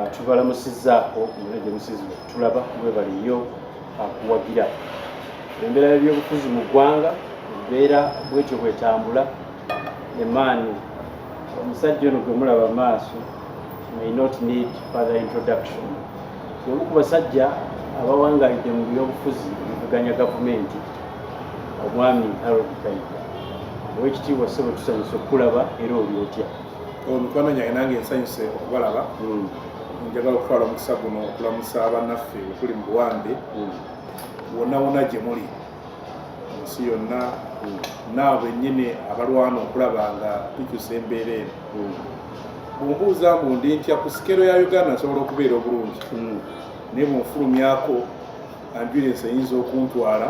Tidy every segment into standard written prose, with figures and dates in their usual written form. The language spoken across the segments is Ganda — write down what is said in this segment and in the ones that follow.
Tubalamusizzaako mwena gye musinzira okutulaba, mwebale nnyo akuwagira embeera y'ebyobufuzi mu ggwanga. Embeera bwetyo bwetambula emaani. Omusajja ono gwe mulaba maaso may not need further introduction. Omu ku basajja abawangalidde mu byobufuzi ebivuganya gavumenti, omwami Harold Kaija. Owekitiibwa ssebo, tusanyusa okukulaba, era oli otya? Mikwano gyange, nange nsanyuse okubalaba. Njagala okutwala omukisa guno okulamusa bannaffe bwe tuli mu buwambe wonna wonna gye muli mu nsi yonna, naabo bennyini abalwana okulaba nga tukyusa embeera eno. Bwombuuza mbu ndi ntya, ku scale ya Uganda nsobola okubeera obulungi, naye bwonfulumyako, ambulance eyinza okuntwala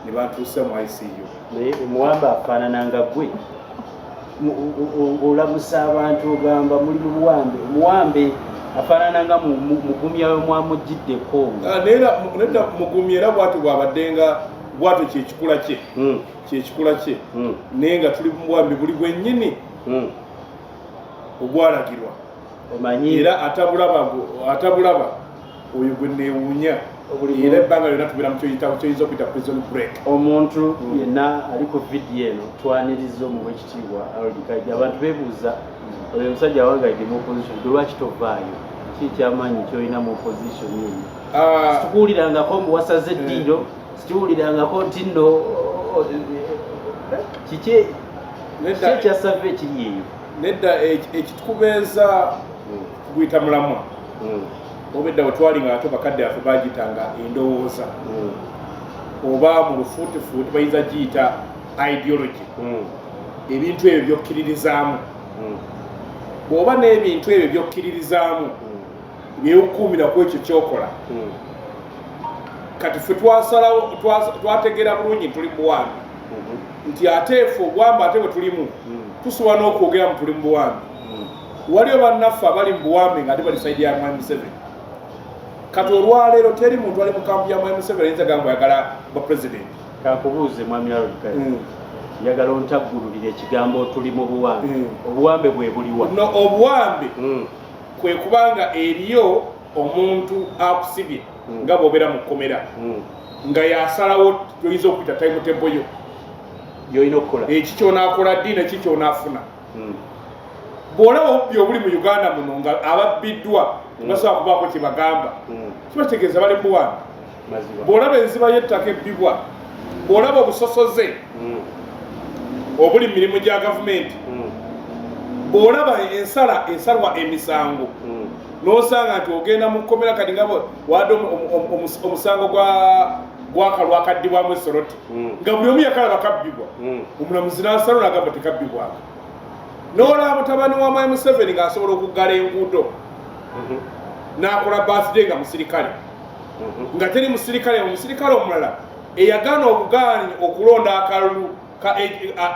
ne bantuusa mu ICU. Naye omuwambe afaanana nga gwe olamusa abantu ogamba muli mu buwambe, omuwambe afaanana nga mugumya we mwamugiddeko. Nedda, mugumya era bwatyo bwabadde nga bwatyo kyekikula kye, kyekikula kye, naye nga tuli mu buwambe buli bwennyini ogwalagirwa. Omanyi, era atabulaba oyo gwe neewuunya. Era ebbanga lyonna tubeera mu kyoyinza okuyita prison break. Omuntu yenna ali ku vidiyo eno, twaniriza omuwa ekitiibwa Harold Kaija. Abantu beebuuza, oyo omusajja awangalidde mu opposition, gwe lwaki tovaayo? Ki ekyamaanyi kyolina mu opposition eno? Situkuwulirangako mbu wasaze eddiiro, situwulirangako nti nno kiki ekyasava ekiri eyo? Nedda, ekitukubeeza kuguyita mulamwa. Oba edda bwe twali nga ate bakadde baffe bagitanga endowooza, oba mu lufuutifuuti bayinza giyita ideology, ebintu ebyo byokkiririzaamu. Bw'oba n'ebintu ebyo byokkiririzaamu, byekukuumira ku ekyo kyokola. Kati ffe twasalawo, twategeera bulungi tuli mu buwambe, nti ate ffe obuwambe ate bwe tulimu, tusobola n'okwogera mu tuli mu buwambe. Waliyo bannaffe abali mu buwambe nga ate bali side ya Mwami Museveni. Kati olwaleero teri muntu ali mu kampu ya Mwami Museveni ayinza gamba ayagala ba president. Kakubuuze, mwami Harold Kaija, njagala ontaggululire ekigambo tuli mu buwambe. Obuwambe bwe buliwa? No, obuwambe kwe kubanga eriyo omuntu akusibye, nga bw'obeera mu kkomera, nga yasalawo toyinza okuyita timetable yo. Byolina okukola. Eki kyonaakola ddi neki kyonaafuna. Bw'olaba obubbi obuli mu Uganda muno, nga ababbiddwa tebasobola kubaako kye bagamba, kiba kitegeeza bali mu buwambe. Bw'olaba enziba y'ettaka ebbibwa, bw'olaba obusosoze obuli mu mirimu gya gavumenti, bw'olaba ensala esalwa emisango, n'osanga nti ogenda mu kkomera kati nga wadde omusango gwakalwa akaddibwamu esoroti, nga buli omu yakalaba kabbibwa, omulamuzi n'asala n'agamba tekabbibwanga. N'olaba mutabani wa Mwami Museveni ng'asobola okuggala enguudo n'akola birthday nga musirikale, nga teri musirikale. Omusirikale omulala eyagaana obugaanyi okulonda akalulu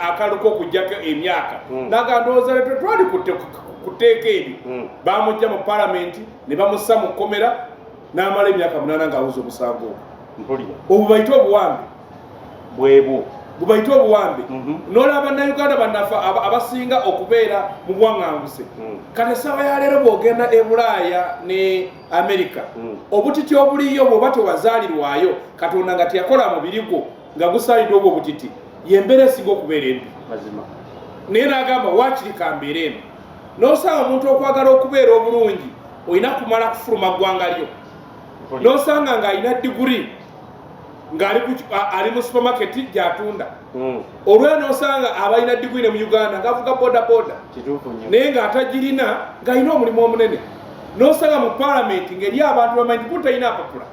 akalulu k'okuggyako emyaka, n'agamba ndowooza tetwali ku tteeka eryo, bamujja mu palamenti ne bamussa mu kkomera n'amala emyaka 8 ng'awuza omusango ogwo. Obwo bayite obuwambe. Bwebwo. Bubayite obuwambe. N'olaba bannayuganda bannaffe abasinga okubeera mu bwaŋŋanguse. Kati essaawa ya leero bw'ogenda e Bulaaya ne Amerika, obutiti obuliyo, bw'oba tewazaalirwayo, Katonda nga teyakola mubiri gwo nga gusaanidde obwo obutiti, yembeera esinga okubeera embi. Naye n'agamba waakiri kambeera eno. N'osanga omuntu okwagala okubeera obulungi olina kumala kufuluma ggwanga lyo, n'osanga ng'alina diguri ng'ali mu supermarket gy'atunda. Olwera n'osanga abalina diguri ne mu Uganda ng'avuga boda boda, naye ng'atagirina ng'alina omulimu omunene. N'osanga mu palamenti ng'eri abantu bamanyi nti talina apapula,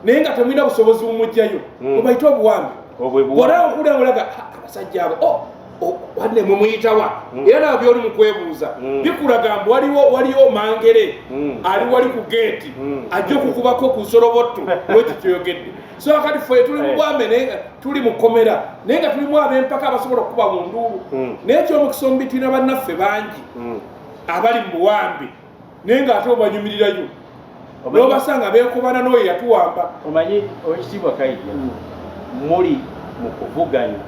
naye nga temulina busobozi bumugjayo. Obayite obuwambe. Bw'olaba okulira ng'olaga abasajja abo, oh, wanne mwe muyitawa? Era nabo byoli mu kwebuuza bikulaga mbu waliwo mangere ali wali ku geeti ajja okukubako ku nsolobotto lwekyo kyoyogedde. So akati ffe tuli mu bwambe, naye tuli mu kkomera, naye nga tulimu ab'empaka abasobola okukuba mu nduulu. Naye ekyomukisa omubi, tulina bannaffe bangi abali mu buwambe, naye ng'ate obanyumirirayo n'obasanga beekobana n'oyo yatuwamba. Omanyi, owekitiibwa Kaija, muli mu kuvuganya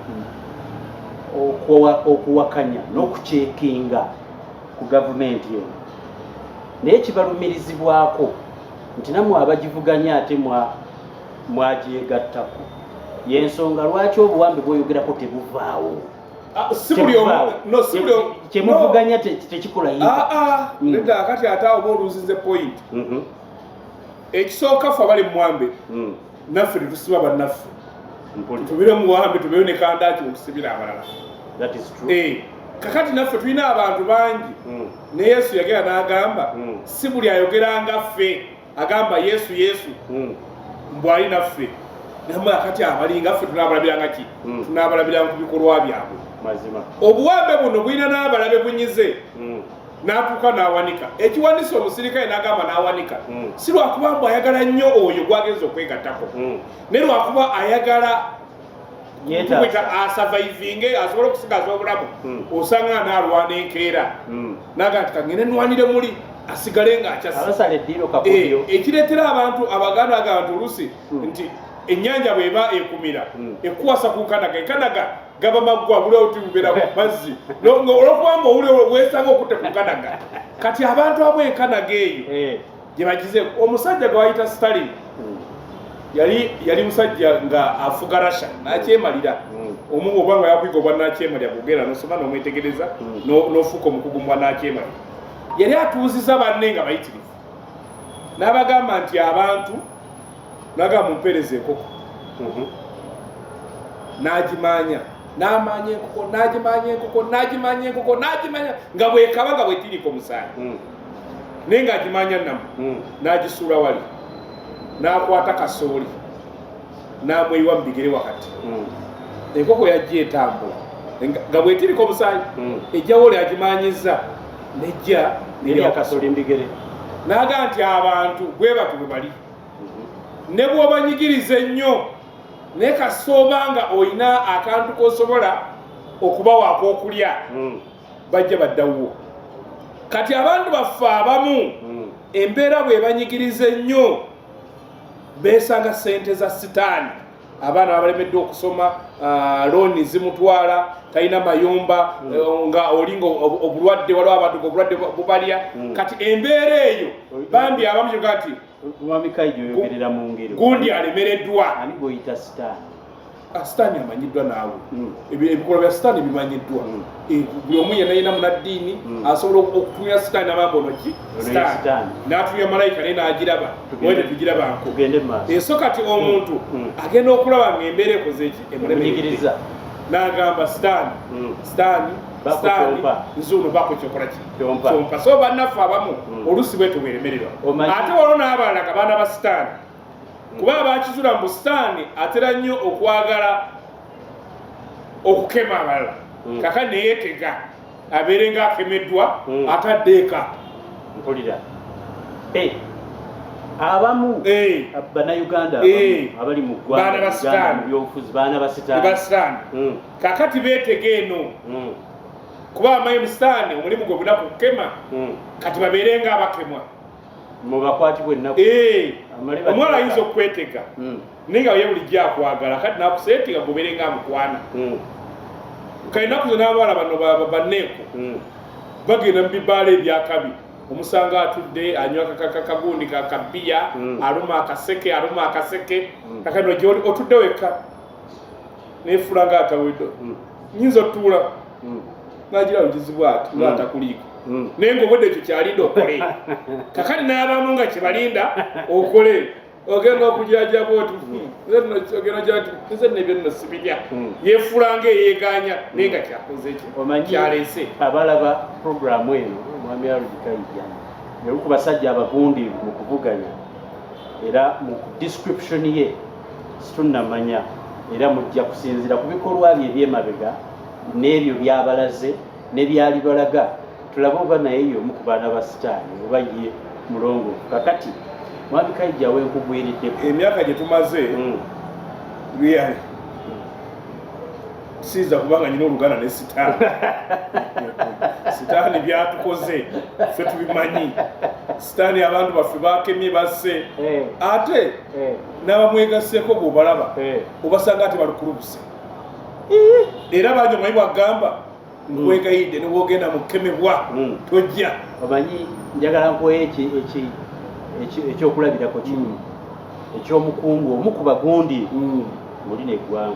okuwakanya n'okucekinga ku gavumenti eno. Naye kibalumirizibwako nti nammwe abagivuganya ate mwagyegattako. Yensonga lwaki obuwambe bwoyogerako tebuvaawo. Ah, si buli omu, no, si buli omu. Kyemuvuganya tekikola. Ah, ah, nedda. Kati ate awo oba oluzinze point. Ekisooka, ffe abali muwambe, naffe tetusiba bannaffe. Tubire muwambe, tubeyo ne kandaki otusibira abalala. That is true. Eh, kakati naffe tulina abantu bangi. Ne Yesu yagenda n'agamba, si buli ayogera nga ffe agamba Yesu, Yesu, mbw ali naffe. Namwe akati abalinga ffe tunaabalabiranga ki? Tunaabalabiranga ku bikolwa byabwe. Mazima. Obuwambe buno bulina n'abalabe bunyize n'atuuka n'awanika ekiwanisa omusirikale n'agamba n'awanika, si lwakuba mbu ayagala nnyo oyo gwagenza okwegattako, naye lwakuba ayagala Yeetaasa. kumwita asurvivinge, asobole okusigaza obulamu. Osanga n'alwana enkeera naga nti kangende nwanire muli asigale ng'akyassa. Abasala eddiiro kakodyo. Ekireetera abantu Abaganda agamba nti oluusi nti ennyanja bw'eba ekumira, ekuwasa ku nkanaga. Enkanaga gaba maggwa, buli oti bubeera mazzi. Olwokubanga owuli wesanga okutte ku nkanaga. Kati abantu amu enkanaga eyo gye bagize. Omusajja gwe bayita Stalin, yali musajja nga afuga Russia nakyemalira. Omu oba nga yakwiga obwa nakyemalira, bwogenda nosoma nomwetegereza, n'ofuuka omukugu mu bwa nakyemalira. Yali atuuziza banne nga bayitirivu, n'abagamba nti abantu, n'agamba, "Mumpeereza enkoko." N'agimanya, n'amanya enkoko, n'agimanya enkoko, n'agimanya enkoko, n'agimanya nga bwekaba, nga bwetiriika omusaayi, naye ng'agimanya namu. N'agisuula wali, n'akwata kasooli n'amweyiwa mu bigere wakati. Enkoko yajja etambula nga bwetirika omusaayi, ejjawo oli agimanyiza, nejja nerya akasoli mbigere. N'agaa nti abantu bwe batu bwe bali, ne bw'obanyigiriza ennyo, naye kasooba nga olina akantu k'osobola okubawaako okulya, bajja baddawo. Kati abantu baffe abamu, embeera bw'ebanyigiriza ennyo, beesanga sente za sitaani. Abaana babalemeddwa okusoma, looni zimutwala, talina mayumba, nga olinga obulwadde, waliwo abantu nga obulwadde bubalya. Kati embeera eyo bambi abamu kiga nti Mwami Kaija, oyogerera mu ngero. Gundi alemereddwa. Ani gwoyita sitaani? Ah, sitaani amanyiddwa naawe. Ebikolwa bya sitaani bimanyiddwa. Buli omu yenna yenna munaddiini asobola okutumya sitaani nabamba ono ki? Ono ye sitaani. Sitaani. N'atumya malayika naye n'agiraba. Wete tugirabanko. Tugende mu maaso. Eso kati omuntu agenda okulaba ng'embeera ekoze eki? Emulemeredde. Emunyigiriza. N'agamba sitaani, sitaani, Bako sitaani, kyompa. Nze ono bako kyokola ki? Kyompa. Kyompa. So bannaffe abamu oluusi bwetu bweremererwa. Ate waliwo n'abalala nga baana ba sitaani, kuba abakizula mbu sitaani atera nnyo okwagala okukema abalala. Kaka neyeetega abeere ng'akemeddwa, atadde eka. Mpulira. Abamu bannayuganda abamu abali mu ggwanga Baana ba Uganda sitaani. mu byobufuzi baana ba sitaani. Ba sitaani. Kakati beetega eno, kuba amanyi sitaani omulimu gwe gunaku kukema. Kati babeere ng'abakemwa. Mubakwatibwa ennaku. Amale Omuwala bateeka. ayinza okwetega, naye nga ye bulijjo akwagala. Kati nakusetinga gobeere nga amukwana. Kale ennaku zino n'abawala bano banneeko bagenda mu bibaala ebyakabi, omusanga atudde anywa kagundi kabiya, aluma akaseke, aluma akaseke. Kakano gyoli otudde wekka, nefuula nga atawedde, nyinza otuula nagira bugizi ati nga atakuliiko, naye ngaobwedde ekyo kyalinda okole. Kakati n'abamu nga kyebalinda okole, ogenda okujajaba oti, ogenda gira ti nze nno ebyo nno sibirya." Yefuula nga eyeeganya, naye nga kyakoze eki? Omanyi, Kyaleese. abalaba puroguramu eno, omwami Harold Kaija yali ku basajja abagundiivu mu kuvuganya, era mu description ye situnnamanya, era mujja kusinziira ku bikolwa bye ebyemabega n'ebyo byabalaze ne byalibalaga, tulabe oba naye y'omu ku baana ba sitaani oba ye mulongoofu. Kakati mwami Kaija, wenkugwiriddeko. Emyaka gye tumaze, really siyinza kubanga nyina oluganda ne sitaani. Sitaani byatukoze ffe tubimanyi. Sitaani abantu baffe bakemye, basse, ate n'abamwegaseeko bw'obalaba, obasanga ate balukulubuse. Era bangi omanyi bwagamba Nkwegayidde, newogenda mukemebwa, tojja. Omanyi, njagala nkuwe ekyokulabirako kino ekyomukungu omu ku bagundi mulina eggwanga,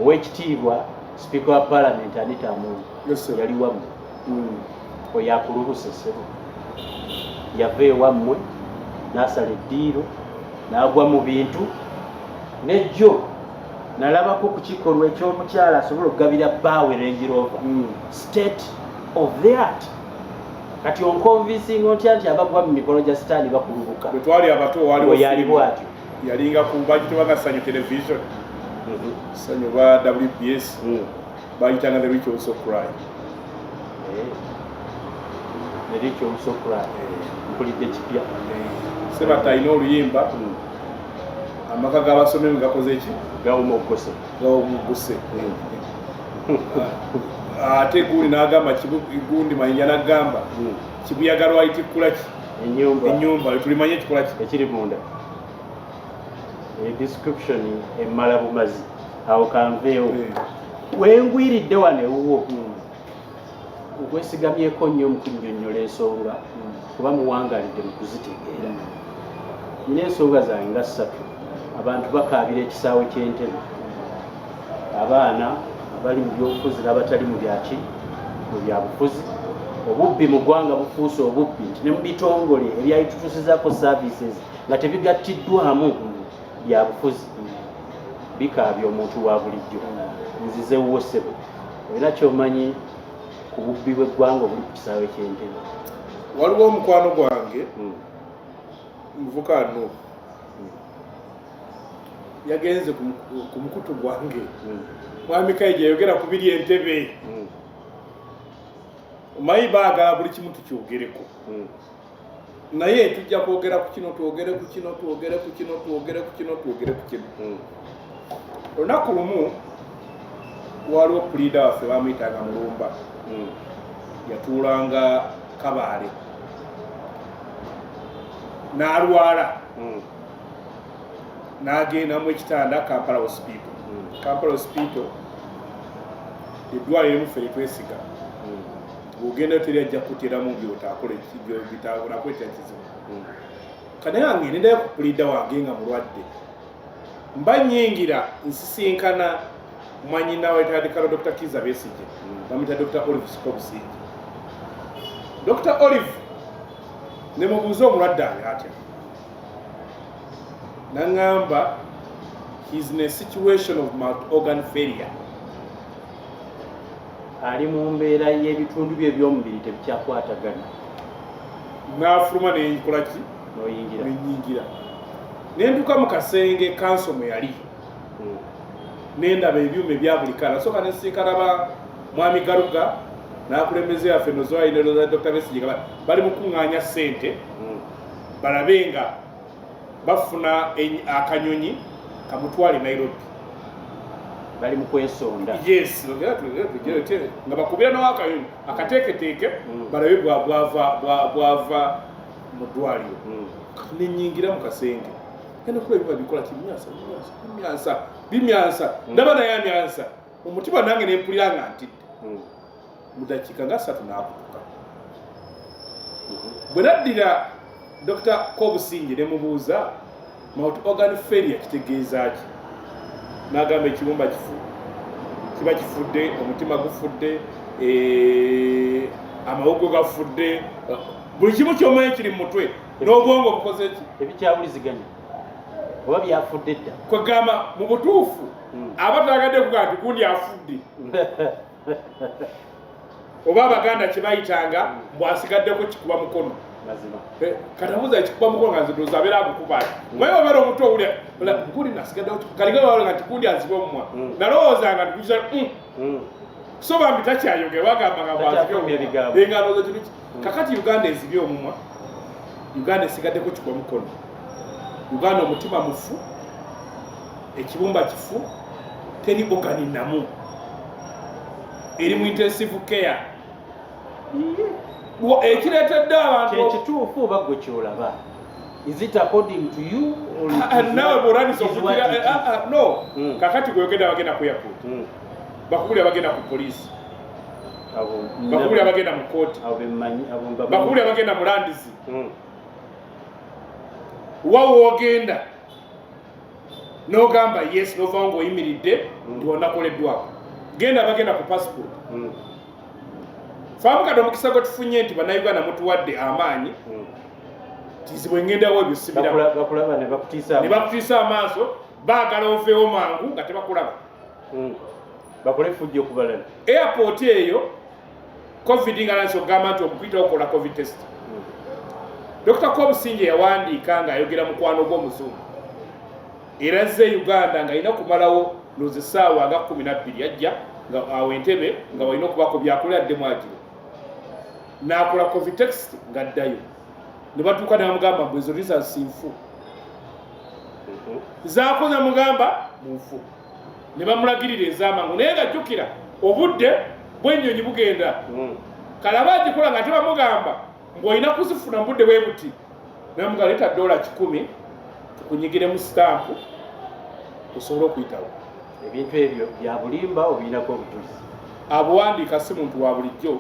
owekitiibwa Sipiika wa Palamenti Anita Among. Yes, sir. Yali wammwe. Oyo akulubuse, ssebo, yava ewammwe n'asala eddiiro n'agwa mu bintu. Nejjo nalabako ku kikolwa ekyomukyala asobola okugabira bbaawe Range Rover, state of the art. Kati onconvincinga otya nti abagwa mu mikono gya Sitaani bakulubuka? Bwe twali abato waliwo Oyo ali firimu bw'atyo. Yalinga ku bagitebanga Sanyu Television, Sanyu ba WBS, bagitanga The Rich Also Cry. The Rich Also Cry, mpulidde kipya. Sebatta alina oluyimba, amaka g'abasomi gakoze ki? Gawuma ogose. Gawumuguse. Ate gundi n'agamba gundi Mayinja n'agamba, kibuyaga lwayitikkula ki? Enyumba. Ennyumba tulimanye ekikola ki? Ekiri munda. Description emala bumazi. Awo kanveewo. Wengwiridde wano ewuwo, okwesigamyeko nnyo mu kunnyonnyola ensonga, kuba muwangalidde mu kuzitegeera. Nina ensonga zange nga ssatu. Abantu bakaabira ekisaawe ky'Entebe, abaana abali mu byobufuzi n'abatali mu byaki, mu byabufuzi. Obubbi mu ggwanga bufuuse obubbi nti ne mu bitongole ebyalitutuusizaako services nga tebigattiddwamu byabufuzi bikaabya omuntu wa bulijjo. Nzize wuwo, ssebo, olina kyomanyi ku bubbi bw'eggwanga obuli ku kisaawe ky'Entebe? Waliwo omukwano gwange, muvuka no yagenze ku mukutu gwange, mwami Kaija, yayogera ku biri Entebe. Omanyi baagala buli kimu tukyogereko, naye tujja kwogera ku kino, twogere ku kino, twogere ku kino, twogere ku kino, twogere ku kino. Olunaku lumu waliwo puliida waffe bamuyitanga Mulumba, yatuulanga Kabaale, n'alwala, n'agendamu ekitanda Kampala Hospital. Kampala Hospital eddwaliro erimu ffe lyetwesiga. Bw'ogenda teri ajja kuteramu byotakola bitakwetera kizibu. Kanaye nga ngendayo ku puliida wange nga mulwadde, mba nyingira nsisinkana mwanyina wetandikalo Dr Kiza Besige, bamuyita Dr Olive Sikobusingi. Dr Olive nemubuuza omulwadde ali atya, naŋŋamba he's in a situation of multi organ failure. Ali mu mbeera y'ebitundu bye ebyomubiri tebikyakwatagana. N'afuluma nenkola ki? N'oyingira. Nenyingira nentuka mu kasenge kanso mwe yali, nendaba ebyuma ebya buli kala. Soka nesinkana ba mwami Garuga n'akulembeze yaffe nozwaine Dr Besigye nga bali mu kuŋŋaanya ssente balabe nga bafuna akanyonyi kamutwale Nairobi. Bali mu kwesonda. Yes, nga bakubira nawo akanyonyi akateeketeeke, balabe bwava mu ddwaliro. Nenyingira mu kasenge, genda kuba ebyuma bikola kimyansa, bimyansa, bimyansa, bimyansa. Ndaba naye amyansa omutima, nange nempulira nga ntidde. Mu dakiika nga 3 n'akutuka. Bwe naddira Dr Kobusinge ne mubuuza, multi organ failure kitegeeza ki? N'agamba ekibumba kifu, kiba kifudde, omutima gufudde, amawugo gafudde, buli kimu kyomanyi kiri mu mutwe n'obwongo bukoze ki? Ebikyawuliziganya oba byafudde dda. Kwegamba mu butuufu aba tagadde kugaa nti gundi afudde, oba Abaganda kye bayitanga mbwasigaddeko kikuba mukono. Mazima. Katabuza ekikuba mukono nga nzidooza abeera agukuba ati naye obeera omuto owulira gundi nasigaddewo kalinga bawulira nti gundi aziba omumwa. Nalowoozanga nti kukiza so bambi takyayogera, bagamba nga bwazibye Takyafulumya omumwa. bigambo. Engalo zo kino kakati Uganda ezibye omumwa, Uganda esigaddeko kikuba mukono, Uganda omutima mufu, ekibumba kifu, teri organ namu eri mu intensive care. Ekireetedde abantu Kyekituufu oba gwe kyolaba? Is it according to you or it is nawe bw'olandisa it is what okugira it is? No. Kakati gweyogedde abagenda ku airport, bakubulira bagenda ku poliisi. Bakubuli abagenda mu kooti, bakubuli abagenda mu landizi. Wa woogenda n'ogamba yes, n'ovaawo ng'oyimiridde nti onakoleddwako. Genda abagenda ku passport. Faamu kati omukisa gwe tufunye nti Bannayuganda mutuwadde amaanyi, tizi bwe ngendawo ebyo sibiraba. Bakulaba ne bakutiisa. Ne bakutiisa amaaso, baagala oveewo mangu nga tebakulaba. Bakole effujjo ku balala. Airport eyo COVID nga lansi okugamba nti okuyitawo okola COVID test. Dr. Kobusinge yawandiika ng'ayogera mukwano gw'omuzungu era azze e Uganda ng'alina kumalawo ndowooza essaawa nga 12, ajja nga awo Entebe nga walina okubaako byakola addemu agire n'akola COVID test ng'addayo, ne batuuka ne bamugamba mbu ezo results nfu. Zaakoze mugamba munfu, ne bamulagirira ez'amangu, naye nga jjukira obudde bw'ennyonyi bugenda. Kale aba agikola nga tebamugamba ng'olina kuzifuna mu budde bwe buti, namugamba leeta $100 tukunyigiremu sitampu osobole okuyitawo. Ebintu ebyo bya bulimba, obirinako obujulizi? Abuwandiika si muntu wa bulijjo,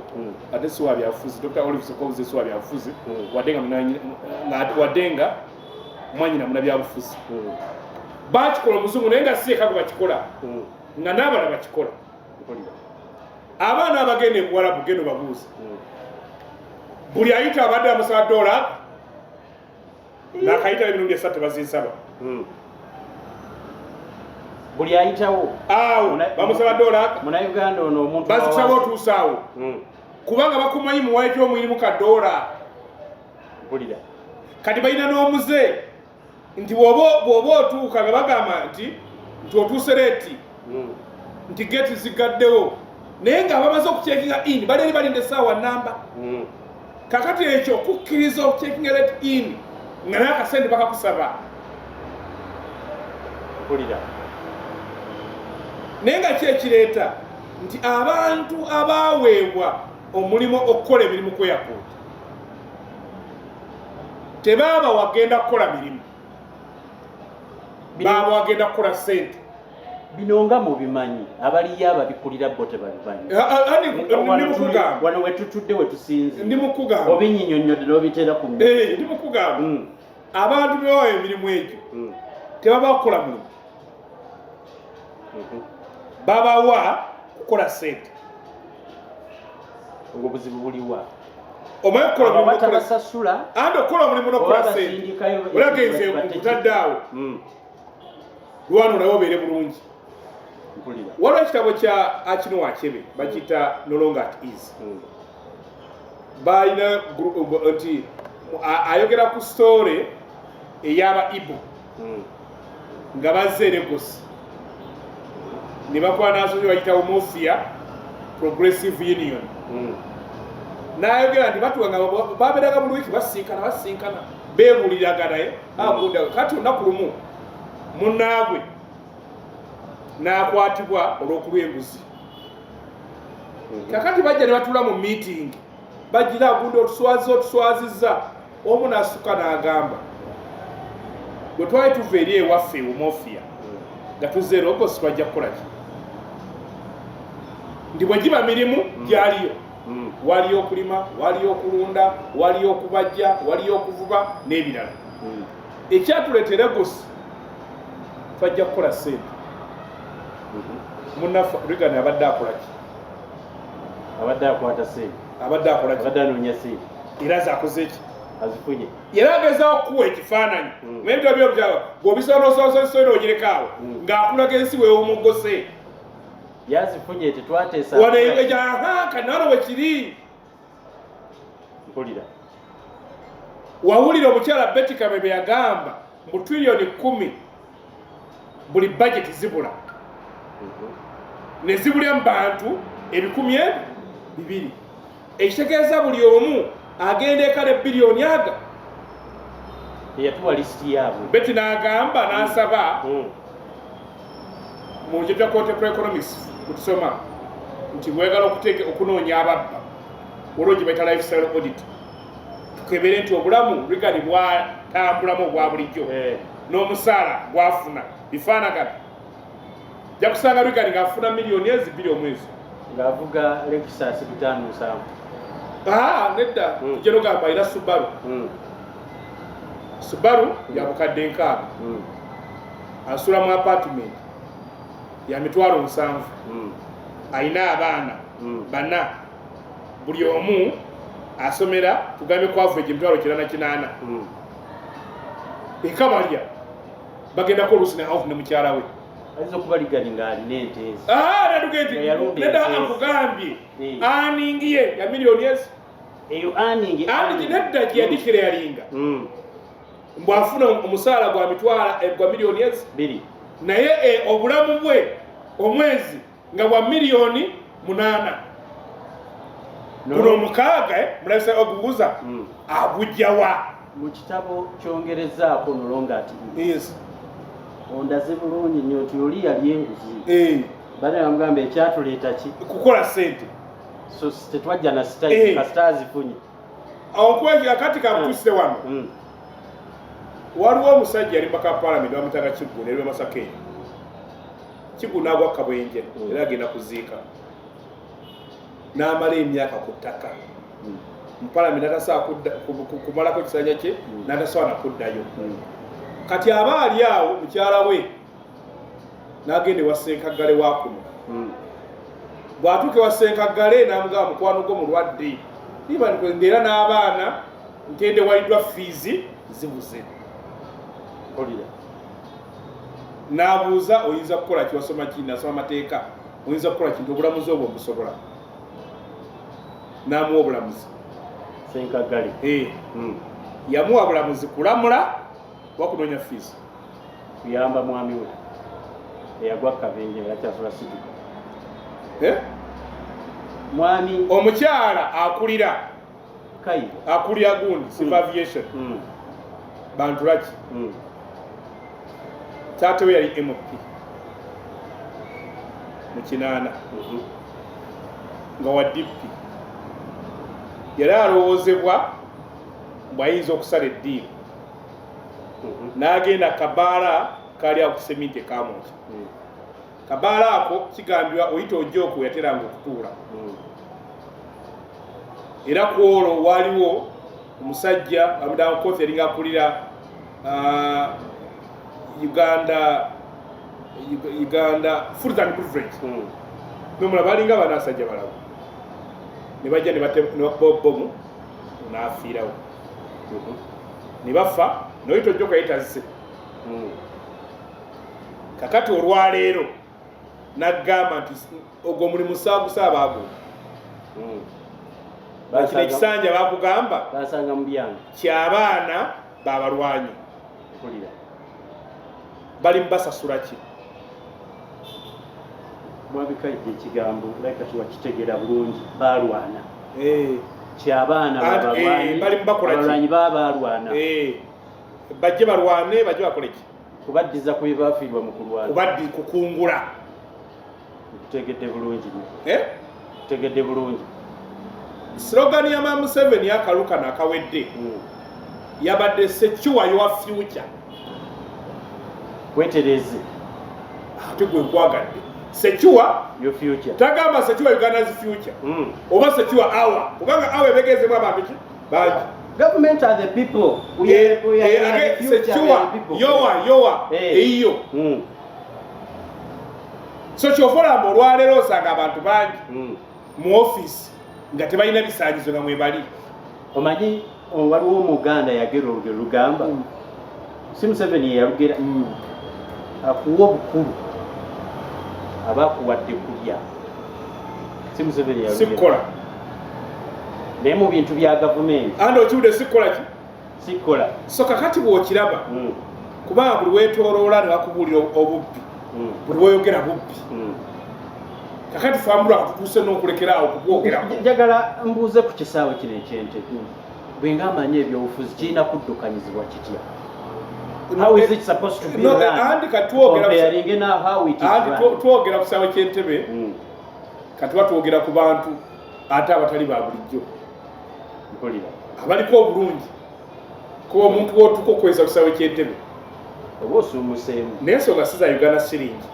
ate si wa byabufuzi. Dr. Olives Kobuze si wa byabufuzi, wadde nga mwanyina munabyabufuzi. Bakikola omuzungu, naye nga si eka gwe bakikola, nga n'abalala bakikola. Abaana abagenda ebuwalabu, genda obabuuza, buli ayita abadde amusaba dola, nakayita emirundi esatu tebazinsaba. Buli ayitawo. Awo bamusaba dola. Munauganda ono omuntu bazikusaba otuusaawo, kubanga bakumanyi muwaiti omuyirimu ka dola. Mpulira. Kati balina n'omuze nti bw'oba otuuka nga bagamba nti otuuse late, nti gate zigaddewo, naye nga bamaze okucheckinga in, bali eri balinda essaawa namba. Kakati ekyo okukkiriza okucheckinga late in nga naye akasente bakakusaba. Mpulira. Naye nga ki ekireeta nti abantu abaweebwa omulimu okukola emirimu ku airport tebaaba wagenda kukola mirimu, baaba wagenda kukola sente. Bino nga mubimanyi, abaliyo ababikulira bo tebabimanyi. Ndi mukugamba. Wano wetutudde wetusinze. Ndi mukugamba. Obinyinyonnyodde n'obiteera ku mmere. Ndi mukugamba, abantu bebawa emirimu egyo tebaba kukola mulimu, babawa kukola sente. Obwo buzibu buliwa? Omanyi okukola omulimu n'okukola Batabasasula. Andi okukola omulimu n'okukola Oba sente. Basindikayo. Olagenze nkutadde awo, lwana olabe obeere bulungi. Mpulira. Waliwo ekitabo kya Chinua Achebe bakiyita No Longer at Ease. Balina nti ayogera ku story ey'aba Ibo nga bazze e Lagos ne bakola nasozi bayita Umuofia Progressive Union. N'ayogera nti batuwa nga babeeraga buli wiiki basinkana basinkana beebuuliraga, naye agunda kati olunaku lumu munnaabwe n'akwatibwa olw'okulwa enguzi. Kakati bajja ne batuula mu meeting, bagira agunda otuswaziza otuswazizza. Omu n'asuka n'agamba, bwe twali tuva eri ewaffe Umuofia nga tuzze Lagos, twajja kukola ki? Nti bwe giba mirimu gyaliyo, waliyo okulima, waliyo okulunda, waliyo okubajja, waliyo okuvuba n'ebirala. Ekyatuleeta e Lagos, twajja kukola sente. Munnaffe Reagan abadde akola ki? Abadde akwata sente. Abadde akola ki? Abadde anoonya sente. Era zakoze ki? Azifunye. Era agezaho okukuwa ekifaananyi. Naye ebitabo byo byaba bw'obisaba n'osobola ogireka awo ng'akulaga ensi weewomogose. Yazifunye, tetwateesa. Wano aha kanano wekiri. Mpulira. Wawulira omukyala Betty Kamebe yagamba mbu triliyoni 10 buli budget zibula, ne zibulya mu bantu 1200, ekitegeeza buli omu agenda eka ne biliyoni aga. Teyatuwa lisiti yaabwe. Betty n'agamba n'asaba mu ngeri bya contemporary economics kutusoma nti bwegala okuteeka okunoonya ababba, waliwo gye bayita lifestyle audit, tukebere nti obulamu Reagan bwatambulamu obwa bulijjo n'omusaala gwafuna bifaanagana. Jja kusanga Reagan ng'afuna miliyoni ezi 2 omwezi. Ng'avuga Lexus 57. Aa, nedda. Tujja nogamba alina Subaru. Subaru ya bukadde 60. Asula mu apartment ya 70,000. Alina abaana bana, buli omu asomera, tugambe ku average 880,000. Eka balya, bagendako oluusi ne out ne mukyala we. Ayinza okuba ligani ng'alina ente ezi. Ah, natuge Nga yalunda nti nedda. ente. Akugambye earning ye ya miliyoni ezi. Eyo earning. Earning nedda, gye yadeclaringa mbwafuna omusaala gwa mitwala gwa miliyoni ezi. 2. Naye obulamu bwe omwezi nga bwa miliyoni 8. Guno omukaaga mulabisa oguguza agujjawa? Mu kitabo kyongerezaako nolonga ati ondaze bulungi nnyo nti oli yali enguzi. Bane bamugamba, ekyatuleeta ki? Kukola sente. So tetwajja na sitayi, kasita azifunye. Awo nkuwa akati kakutusise wano. Waliwo omusajja yali mbaka palamenti, bamutanga Kiggu, nerwe Masaka eyo. Kiggu n'agwa Kabwenje. Era agenda kuziika, n'amala emyaka ku ttaka mu palamenti, n'atasobola kumalako ekisanja kye. N'atasobola nakuddayo. Kati aba ali awo, mukyala we n'agenda ewa Ssenkaggale wa kuno. Bw'atuuka ewa Ssenkaggale n'amugamba, "Mukwano gwo mulwadde, era n'abaana ntende waliddwa fiizi zibuze." Mpulira. N'abuuza, "Oyinza kukola ki? Wasoma ki?" "Nasoma mateeka." "Oyinza kukola kintu obulamuzi obwo obusobola?" N'amuwa obulamuzi. Senkaggale. Eh, yamuwa bulamuzi kulamula wakunoonya fiizi. Kuyamba mwami we eyagwa kabenje nga takyasula situka. Eh? Mwami. Omukyala akulira Kayiwa. Akulira gundi civil aviation. Bantu laki. Taata we yali MP mu 80 nga wa DP. Yali alowoozebwa bw'ayinza okusala eddiiro. N'agenda kabaala kaali ako kuseminti ekamwokya. Kabaala ako kigambibwa oyita ojja okwo yateranga okutuula. Era ku olwo waaliwo omusajja amudankoth yalinga akulira Uganda Food and Beverage. Nomula balinga banaasajja balabu ne bajja ne bakuba bomu, n'afiirawo. Ne bafa noyita ojja okayitazze. Kakati olwaleero nagamba nti ogwo omulimu saagusaaba ago. Kino ekisanja bakugamba Basanga mu byange. Kyabaana babalwanyi. Mpulira. Bali mubasasula ki? Mwami Kayijja, ekigambo like tiwakitegeera bulungi, balwana kyabaana babalwanyi. Bali mubakola ki? Abalwanyi baba balwana. Bajje balwane, bajje bakole ki? Kubaddiza ku byebafiirwa mu kulwana. Kubaddi kukungula. Nkutegedde bulungi nnyo. Eh? Nkutegedde bulungi. Slogan ya Mama Museveni akaluka nakawedde yabadde "Secure your future." Wetereze. Ate gwe nkwagadde secure your future. Tagamba secure Uganda's future oba secure our, kubanga our ebegezemu abantu ki bangi. Government are the people. We are, we are, we are the future, we secure are the people. Yowa eyiyo. So kyova olamba olwaleero osanga abantu bangi mu ofiisi nga tebalina bisaanyizo nga mwebali. Omanyi, waliwo omuganda yagera olugero lugamba, si Museveni yeyalugera, akuwa obukulu aba akuwadde kulya. Si Museveni yalugera. Sikukola. Naye mu bintu bya gavumenti andi okiwudde, sikukola ki? Sikola. So kakati bw'okiraba, kubanga buli weetooloola ne bakubuulira obubbi, buli weoyogera bubbi. Kakati fambulwa tutuuse n'okulekeraawo okubwogerako. Njagala mbuuze ku kisaawe kino eky'Entebe. Bwe ng'amanyi ebyobufuzi, kirina kuddukanyizibwa kitya? How is it supposed to be No, run? anti katwogera Comparing now how it is anti run. twogera ku kisaawe ky'Entebe. Katuba twogera ku bantu ate abatali ba bulijjo. Mpulira. Abaliko obulungi, kuba omuntu wotuuka okukozesa ku kisaawe ky'Entebe oba osuumuseemu. Naye ensonga si za Uganda siringi,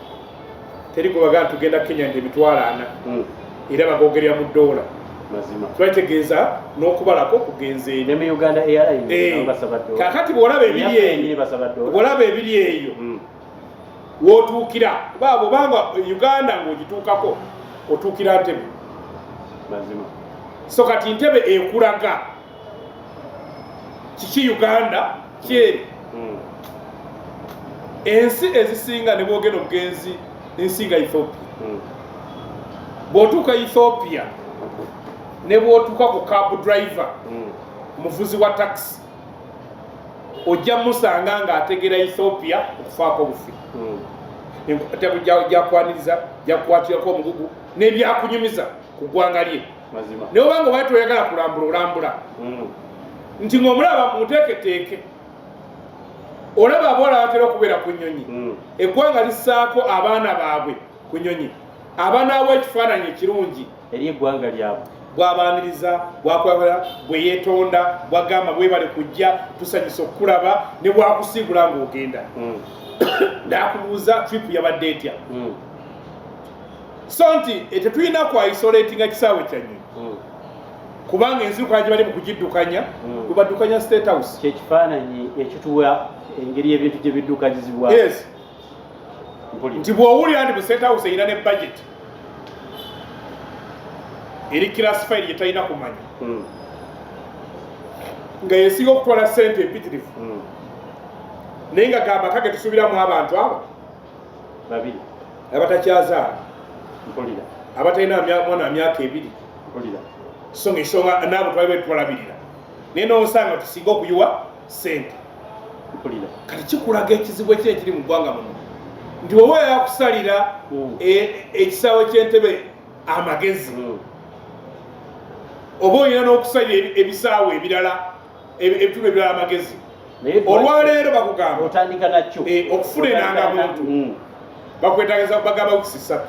teri gwebagaa tugenda Kenya nti 40,000. Era bagogerera mu dola. Mazima. Kibategeeza n'okubalako kugenza eri. Ne mu Uganda Airlines nabo basaba dola. Kakati bw'olaba ebiri Eyaffe eyo, yennyini basaba dola. Bw'olaba ebiri eyo, w'otuukira, kuba bw'obanga Uganda ng'ogituukako, otuukira Ntebe. Mazima. So kati Ntebe ekulaga kiki Uganda kyeri. Ensi ezisinga ne bwogenda obugenzi ensi nga Ethiopia. Bw'otuuka Ethiopia ne bw'otuuka ku cab driver, omuvuzi wa taxi, ojja musanga ng'ategeera Ethiopia okufaako obufi. Gyakwaniriza, gyakukwatirako omugugu n'ebyakunyumiza ku ggwanga lye. Mazima. Naye obanga obaye toyagala kulambula, olambula. Nti ng'omulaba muteeketeeke, olaba abawala batera okubeera ku nnyonyi. Eggwanga lissaako abaana baabwe ku nnyonyi, abaana ekifaananyi ekirungi eri eggwanga lyabwe. Bwabaaniriza, bwakwagala, bwe yeetonda, bwagamba bwebale kujja, tusanyusa okukulaba, ne bwakusiibula ng'ogenda, n'akubuuza trip yabadde etya. So nti tetulina ku isolatinga kisaawe kya nnyonyi, kubanga enziruka gye bali mu kugiddukanya, bwe baddukanya State House. Kyekifaananyi ekituwa engeri ebintu gye biddukanyizibwa. Yes. Mpulira. Nti bw'owulira nti bu State House erina ne budget eri classified gye talina kumanya, nga yesinga okutwala sente empitirivu, naye nga gamba kage tusuubiramu abantu abo babiri abatakyazaala, Mpulira. abatalina mwana wa myaka 2. Mpulira. So nga ensonga naabo twali betwalabirira, naye nosanga tusinga okuyiwa sente. Mpulira. Kati kikulaga ekizibu ekiri ekiri mu ggwanga muno, nti oba yakusalira ekisaawe ky'Entebe amagezi, oba olina n'okusalira ebisaawe ebirala, ebitundu ebirala amagezi. Naye Olwaleero bakugamba otandika nakyo. Okufuna enangamuntu bakwetageza, bagamba weeks 3,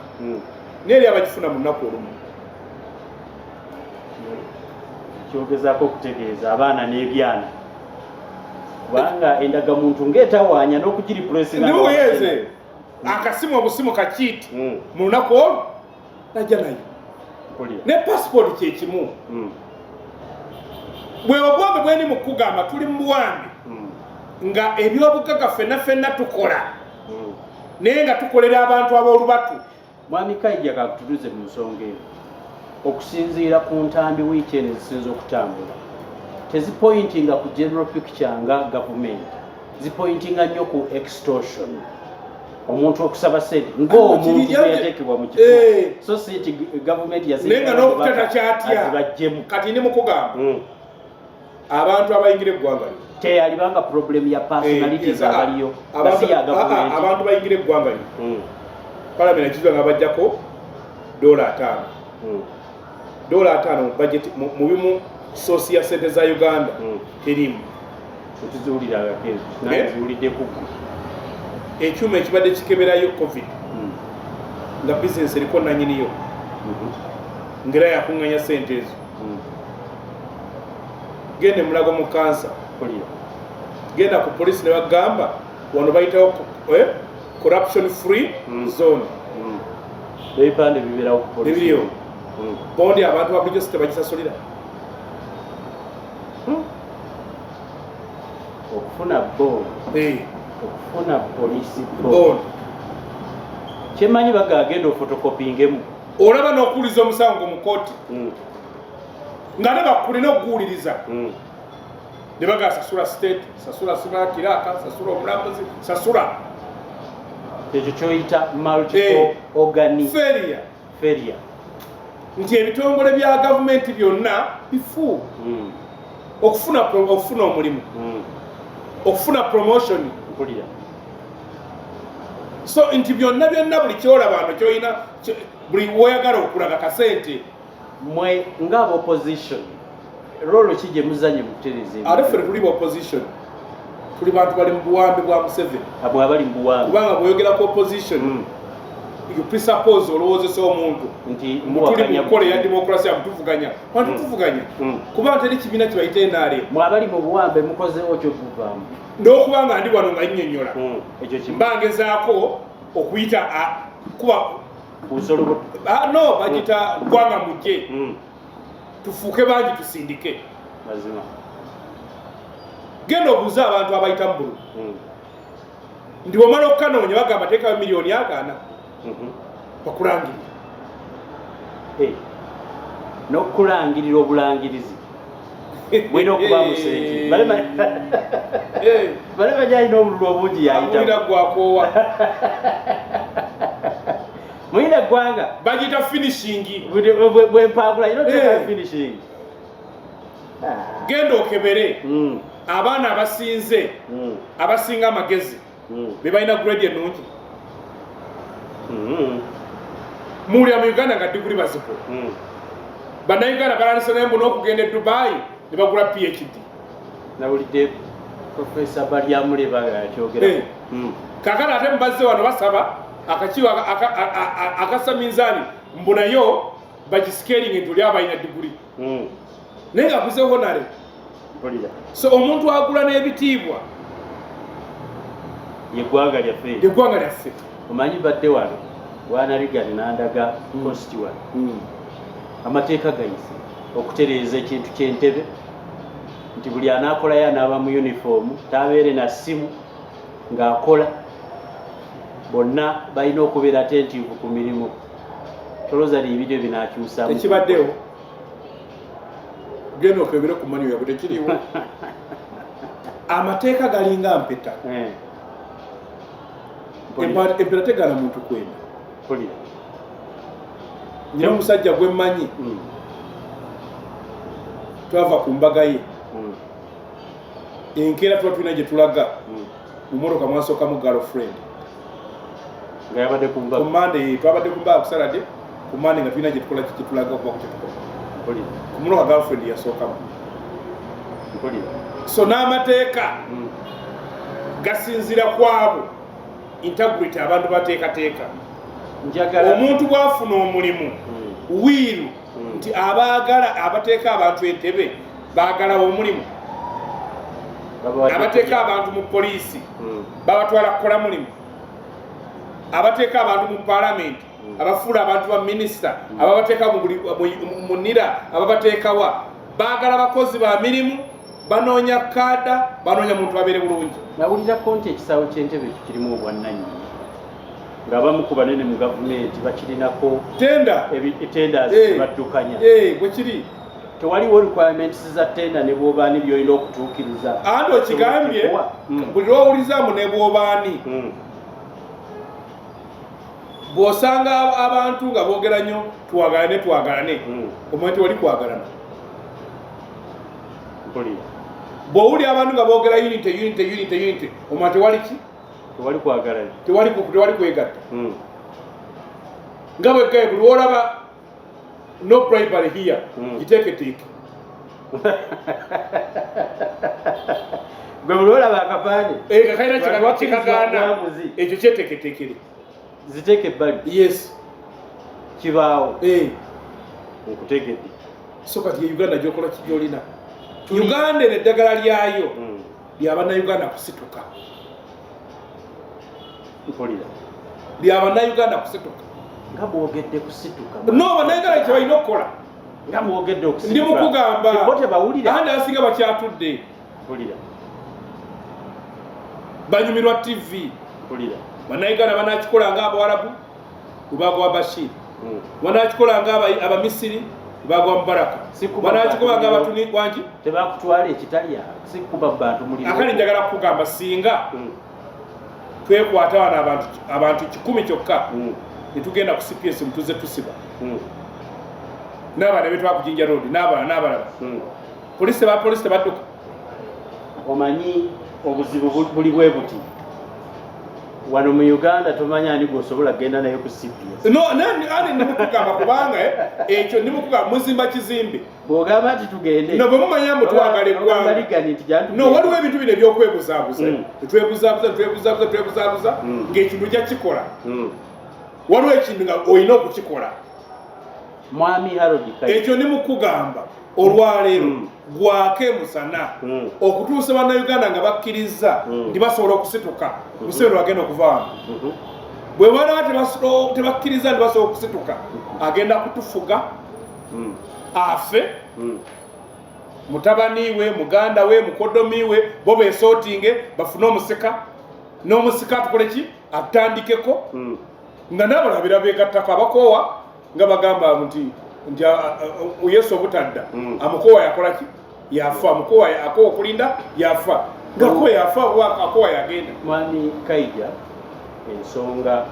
naye eri abagifuna mu lunaku olumu. Kyogezaako okutegeeza abaana n'ebyana, kubanga endagamuntu ng'etawaanya n'okugiripulesinga. Ndiwuyeze akasimu obusimu kakiiti mu lunaku olwo najja nayo. Mpulira. Ne passport kyekimu. Bwe obuwambe bwendi mu kugamba, tuli mu buwambe nga ebyobugagga ffenna ffenna tukola, naye nga tukolera abantu ab'olubatu. Mwami Kaija, kakututuze mu nsonga eno. Okusinziira ku ntambi wiiki eno ezisinza okutambula, tezipointinga ku general picture nga gavumenti, zipointinga nnyo ku extortion, omuntu okusaba sente ng'omuntu Kiri- bwe yateekebwa mu kifo, so si nti gavumenti Naye nga n'okutata kyatya. azibajjemu. Kati ndi mukugamba, abantu abayingira eggwanga lino, Teyalibanga problem ya personalities abaliyo, nga si ya gavumenti. Abantu bayingira eggwanga lino, palamenti ekizwa nga bajjako $50. $50 mu budget, mu bimu source ya sente za Uganda terimu. Tetuziwulirangako ezo. Eh? Nanziwulidde kugwe. Ekyuma ekibadde kikeberayo COVID, nga bizinesi eriko nanyiniyo, ngera yakuŋŋanya sente ezo. Genda emulago mu kansa, Mpulira. genda ku polisi ne bagamba wano bayitawo corruption free zone. Ebipande bibeerawo ku polisi. Ebiriyo. Bondi abantu ba bulijjo si tebagisasulira. Okufuna bond, okufuna polisi bond, Bond. Kyemanyi bagagenda ofotokopingemu. Olaba n'okuwuliza omusango mu kooti, nga ne bakulina okuguwuliriza, ne bagaa sasula state, sasula simakiraka, sasula omulamuzi, sasula. Ekyo kyoyita multiple organ failure. Failure. Nti ebitongole bya gavumenti byonna bifu. Okufuna omulimu, okufuna promotion. Mpulira. So nti byonna byonna, buli kyolaba wano kyoyina, buli woyagala okulaga kasente. Mwe ng'aba opposition, role ki gye muzanye mu kutereeza Ate ffe tuli ba opposition, tuli bantu bali mu buwambe bwa Museveni. Mwe abali mu buwambe. Kubanga bw'oyogera ku opposition, you presuppose, olowoozesa omuntu nti tuli muwakanya. mu nkola eya demokrasiya, mutuvuganya bantu, tuvuganya, kuba teri kibiina kibayita NRM. Mwe abali mu buwambe mukozeewo kyovuvaamu? N'okuba nga ndi wano nga nnyonnyola, Ekyo kimu. mba ngezaako okuyita kuba Ah, no bagita gwanga mujje tufuuke bangi tusindike. Mazima. Genda obuuze abantu abayita mu bululu nti bwomala okukanoonya bagamba teekayo miliyoni agaana bakulangirira. N'okulangirira obulangirizi mulina okuba musente. Bale banyalina obululu obungi awulira yayitamu. Gwakoowa. Mulina eggwanga bagiyita finishing. Bwempangula ina oteekayo finishing. Genda okebere abaana abasinze abasinga amagezi be balina grade ennungi. Muwulira mu Uganda nga diguli bazikola. Bannayuganda balandise naye mbu n'okugenda e Dubai ne bagula PhD. Nawulidde Profesa Balyamuleba nga yakyogera. Kakati ate mubazze wano basaba akakiiko akassa minzaani mbu nayo bagiscaling nti oli abalina diguli naye nga aguze honare. Mpulira. So omuntu agula n'ebitiibwa. Yeggwanga lyaffe. Eggwanga lyaffe. Omanyi badde wano wanarigani n'andaga constituent amateeka gayise okutereeza ekintu ky'entebe nti buli anaakolayo anaaba mu uniform, tabeere na ssimu ng'akola, bonna balina okubeera attentive ku mirimu. Tolowooza li ebintu ebinakyusamu? Tekibaddewo. Genda okebere ku manyo yabwe, tekiriwo. Amateeka galinga mpeta. Empeta tegaana muntu kwenda. Mpulira. Nyina omusajja gwe mmanyi, twava ku mbaga ye, enkeera tuba tulina gye tulaga, mu motoka mwasookamu girlfriend. Nga yabadde ku ku mbaga? Mande twabadde ku mbaga, ku Saturday, ku Mande nga tulina gye tukola, gye tulaga okuba ku kyetukola. Mpulira. Ku motoka girlfriend yasookamu. Mpulira. So n'amateeka gasinziira ku abo integrity abantu bateekateeka. Njagala Omuntu bw'afuna omulimu, wiiru nti abaagala abateeka abantu entebe baagalawo omulimu. Babawadde Abateeka abantu mu poliisi babatwala kukola mulimu. Abateeka abantu mu palamenti, abafuula abantu ba minisita, ababateeka mu nira, ababateekawa baagala bakozi ba mirimu, banoonya kaada, banoonya muntu abeere bulungi. Nawulirako nti ekisaawe ky'entebe ekyo kirimu obwannannyini, ng'abamu ku banene mu gavumenti bakirinako Tenda. Tenders baddukanya. Eh, bwe kiri. Tewaliwo requirements za tenda ne bw'obaani by'olina okutuukiriza? Anti okigambye. Buli lwowulizaamu ne bw'obaani, bw'osanga abantu nga boogera nnyo twagalane, twagalane, omanyi tewali kwagalana. Mpulira. Bw'owulira abantu nga boogera unity, unity, unity, unity, omanyi tewali ki? Tewali kwagalana. Tewali kwegatta. Nga bweggaye buli lwolaba "no bribery here", giteeketeeke. Gwe buli olaba akapande Eh, kalina Wakkiriza kyekagaana, obuwanguzi. Ekyo kyeteeketeekere. Ziteeke ebbali. Yes. Kibaawo. Eh. Nkutegedde. So kati ye Uganda gyokola ki gyolina? Uganda eno eddagala lyayo lyabannayuganda kusituka. Mpulira. Lyabannayuganda kusituka. Nga bwogedde kusituka. No, bannayuganda kye balina okukola. Nga mwogedde okusituka. Ndi mukugamba. Bo tebawulira. Andi asinga bakyatudde. Mpulira. Banyumirwa TV. Mpulira. Bannayuganda banakikola nga Abawarabu bwe Bashir, banakikola nga Abamisiri bagwa Mubaraka, Si kuba banakikola nga bantu Abatuni wangi. Tebakutwala ekitalya si kuba bantu muliro. Akali njagala kukugamba, singa twekwata wano abantu 100 kyokka netugenda ku CPS mutuze tusiba n'abaana betwala ku Jinja Road n'abalala n'abalala, polisi bapolisi tebadduka. Omanyi obuzibu buli bwe buti wano mu Uganda, tomanya ani gwosobola kugenda naye ku CPS. No, ani ndimukugamba kubanga ekyo ndimukugamba muzimba kizimbe. Bw'ogamba nti tugende. No, bwe mumanya mbu twagala eggwanga. Ligani nti jantu. No, waliwo ebintu bino ebyokwebuzaabuza. Twebuzabuza, twebuzabuza, twebuzabuza ng'ekintu ojja kikola. Waliwo ekintu nga olina okukikola. Mwami Harold Kayi. Ekyo ndi mukugamba olwaleero, gwake musana okutuusa bannayuganda nga bakkiriza nti basobola okusituka. Museveni wagenda okuva wano. Bwe balaba tebakkiriza nti basobola okusituka, agenda kutufuga afe, mutabani we, muganda we, mukodomi we, bo besootinge bafune omusika, n'omusika atukole ki, atandikeko, nga n'abalabira begattako abakoowa nga bagamba nti Yesu obutadda, amukoowa yakola ki, yafa, amukoowa akoowa okulinda yafa, nga akoowa yafa, akoowa yagenda. Mwami Kaija, ensonga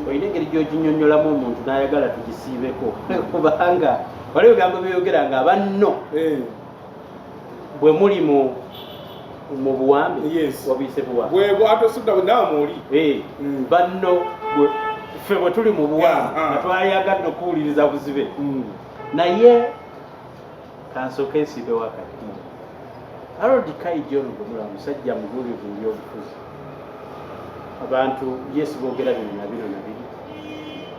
olina engeri gy'oginyonnyolamu omuntu n'ayagala tugisiibeko, kubanga waliwo ebigambo byeyogera nga banno bwe muli mu buwambe, wabuyise buwambe, naawe mwoli. Banno ffe bwe tuli mu buwambe nga twayagadde okuwuliriza buzibe, naye kansooke nsiibe wakati. Harold Kaija Lugomula musajja mubuulivu mu byobufuzi, abantu yesu boogera bino na bino